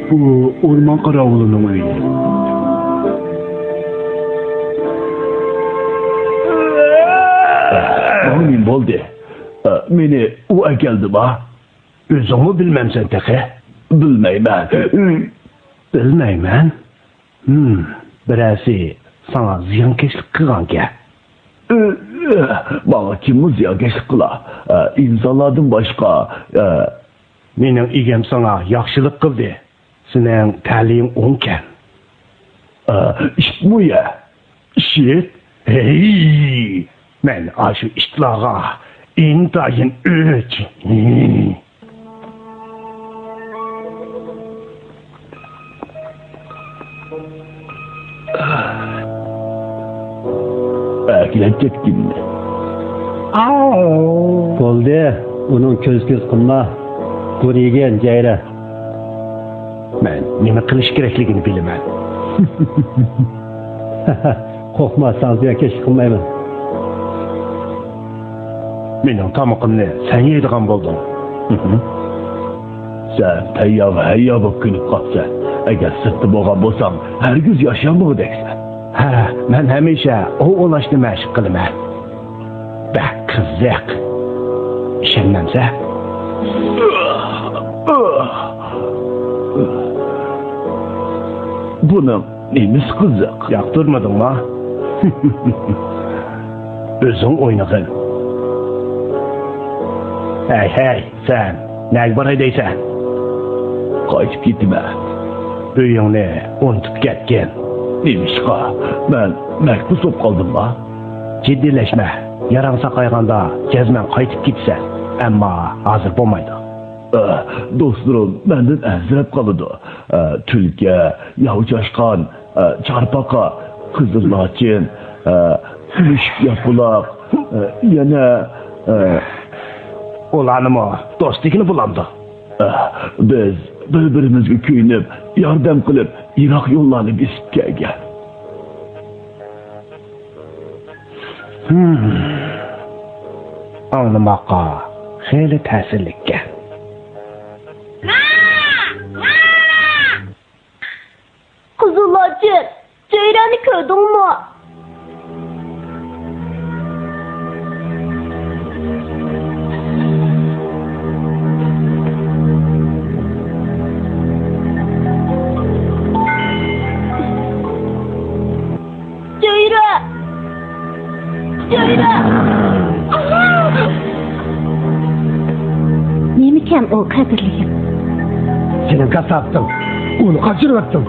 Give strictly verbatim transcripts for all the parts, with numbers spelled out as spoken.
بۇ ئورمان قاراۋۇلىنىڭ ئۆيى. ماڭا نېمە بولدى؟ مېنى ئۇ ئەكەلدىما؟ ئۆزۈڭمۇ بىلمەمسەن تېخى؟ بىلمەيمەن. بىلمەيمەن؟ ھىم، بىرەرسى ساڭا زىيانكەشلىك قىلغانكەن. ماڭا كىممۇ زىيانكەشلىك قىلا؟ ئىنسانلاردىن باشقا. مېنىڭ ئىگەم ساڭا ياخشىلىق قىلدى. سېنىڭ تەلىيىڭ ئوڭكەن. ئىتمۇ يە؟ ئىت؟ ھەي! مەن ئاشۇ ئىتلارغا ئىنتايىن ئۆچ. ئەكلەپ كەتكىنى. بولدى، ئۇنىڭ كۆز-كۆز قىلما. بۇنى يېگىن، جەيرە. مەن نېمە قىلىش كېرەكلىكىنى بىلىمەن. قورقما، ساڭا زىيانكەشلىك قىلمايمەن. مېنىڭ تامىقىمنى سەن يەيدىغان بولدۇڭ. سەن تەييار ھەييار بولۇپ كۆنۈپ قاپسەن. ئەگەر سىرتتا بولغان بولساڭ، ھەرگىز ياشىيالمىغۇدەكسەن. ھە، مەن ھەمىشە ئوۋ ئوۋلاشنى مەشىق قىلىمەن. بەك قىزىق. ئىشەنمەمسە؟ بۇنىڭ نېمىسى قىزىق؟ ياقتۇرمىدىڭما؟ ئۆزۈڭ ئوينىغىن. ھەي، ھەي، سەن نەگە باراي دەيسەن؟ قايتىپ كېتىمەن. ئۆيۈڭنى ئۇنتۇپ كەتكىن. نېمىشقا؟ مەن مەھبۇس بولۇپ قالدىمما؟ جىددىيلەشمە. ياراڭ ساقايغاندا جەزمەن قايتىپ كېتىسەن. ئەمما ھازىر بولمايدۇ. ئە، دوستلىرىم مەندىن ئەنسىرەپ قالىدۇ. ئە، تۈلكە، ياۋا چاشقان، ئە، چارپاقا، قىزىل لاچىن، ئە، مۈشۈك ياپىلاق، ئە، يەنە، ئە، ئۇلارنىمۇ دوست دېگىلى بولامدۇ؟ ئە، بىز بىر-بىرىمىزگە كۆيۈنۈپ، ياردەم قىلىپ، يىراق يوللارنى بېسىپ كەلگەن. ھىم. ئاڭلىماققا خېلى تەسىرلىككەن. قىزىل لاچىن، جەيراننى كۆردۈڭمۇ؟ جەيران! جەيران! نېمىكەن ئۇ، قەدىرلىكىم؟ سېنىڭ كاساپىتىڭ. ئۇنى قاچۇرۇۋەتتىڭ.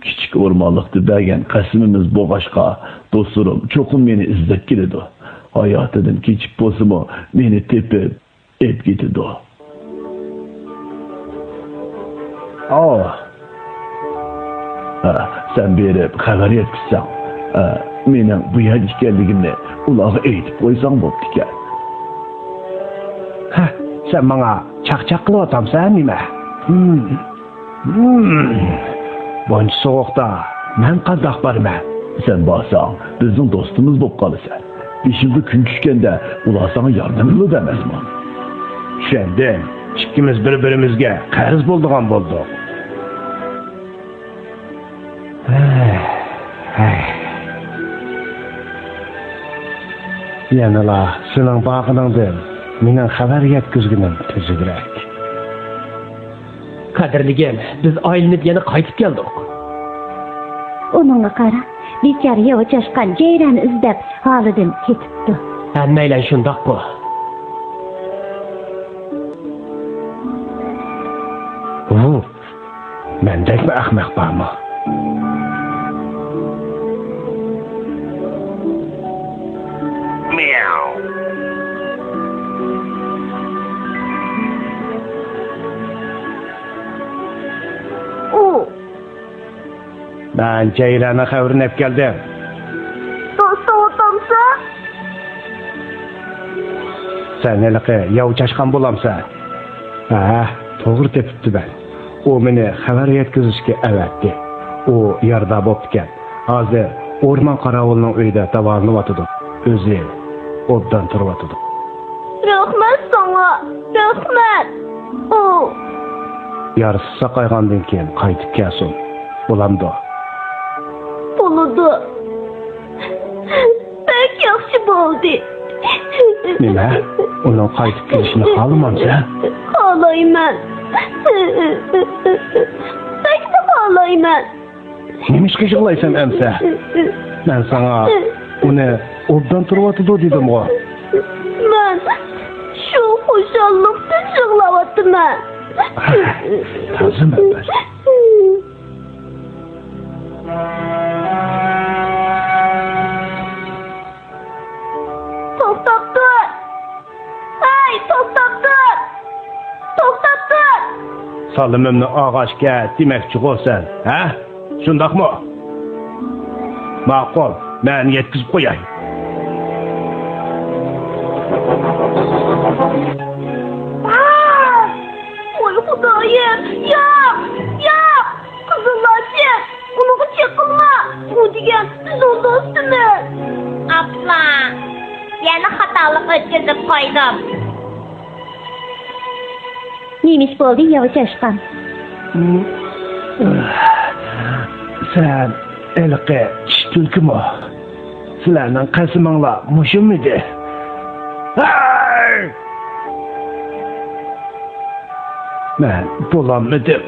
كىچىك ئورمانلىقتا بەرگەن قەسىمىمىز بولغاچقا، دوستلىرىم چوقۇم مېنى ئىزدەپ كېلىدۇ. ھاياتىدىن كېچىپ بولسىمۇ، مېنى تېپىپ، ئېلىپ كېتىدۇ. ئاۋۇ. ھە، سەن بېرىپ خەۋەر يەتكۈزسەڭ، ھە، مېنىڭ بۇ يەردە ئىكەنلىكىمنى ئۇلارغا ئېيتىپ قويساڭ بوپتىكەن. ھە، سەن ماڭا چاقچاق قىلىۋاتامسەن نېمە؟ ھىم. ھىم. بۇنچە سوغۇقتا مەن قانداق بارىمەن؟ سەن بارساڭ، بىزنىڭ دوستىمىز بولۇپ قالىسەن. بېشىڭغا كۈن چۈشكەندە ئۇلار ساڭا ياردەم قىلىدۇ ئەمەسمۇ؟ چۈشەندىم. ئىككىمىز بىر-بىرىمىزگە قەرز بولىدىغان بولدۇق. ھەي، ھەي. يەنىلا سېنىڭ بارغىنىڭدىن مېنىڭ خەۋەر يەتكۈزگىنىم تۈزۈكرەك. قەدىرلىكىم، بىز ئايلىنىپ يەنە قايتىپ كەلدۇق. ئۇنىڭغا قارا، بىچارە ياۋا چاشقان جەيراننى ئىزدەپ ھالىدىن كېتىپتۇ. ھەممەيلەن شۇنداققۇ. ھۇ، مەندەكمۇ ئەخمەق بارمۇ؟ مياۋ. ئۇ. مەن جەيراننىڭ خەۋىرىنى ئەپ كەلدىم. دوستۇڭ ئۇتامسەن؟ سەن ھېلىقى ياۋا چاشقان بولامسەن؟ ھە، توغرا تېپىپتىمەن. ئۇ مېنى خەۋەر يەتكۈزۈشكە ئەۋەتتى. ئۇ يارىدار بوپتىكەن. ھازىر ئورمان قاراۋۇلىنىڭ ئۆيىدە داۋالىنىۋاتىدۇ. ئۆزى ئوبدان تۇرۇۋاتىدۇ. رەھمەت ساڭا، رەھمەت. ئۇ. يارىسى ساقايغاندىن كېيىن قايتىپ كەلسۇن. بولامدۇ؟ بولىدۇ. بەك ياخشى بولدى. نېمە؟ ئۇنىڭ قايتىپ كېلىشىنى خالىمامسەن؟ خالايمەن. بەكلا خالايمەن. نېمىشقا يىغلايسەن ئەمسە؟ مەن ساڭا ئۇنى ئوبدان تۇرۇۋاتىدۇ دېدىمغۇ. مەن شۇ خۇشاللىقتىن يىغلاۋاتىمەن. تازىمەن. توختاپ تۇر! ھەي، توختاپ تۇر! توختاپ تۇر! سالىمىمنى ئاغاچ كەت دېمەكچىغۇ سەن، ھە؟ شۇنداقمۇ؟ ماقۇل، مەن يەتكۈزۈپ قوياي. ۋاي خۇدايىم، ياق، ياق! قىزىللارچە، ئۇنىڭغا چېقىلما! ئۇ دېگەن بىزنىڭ دوستىمىز. ئاپلا، يەنە خاتالىق ئۆتكۈزۈپ قويدۇم. نېمە ئىش بولدى، ياۋا چاشقان؟ سەن ھېلىقى چىش تۈلكىمۇ؟ سىلەرنىڭ قەسىمىڭلار مۇشۇمىدى؟ ھەي! مەن بولالمىدىم.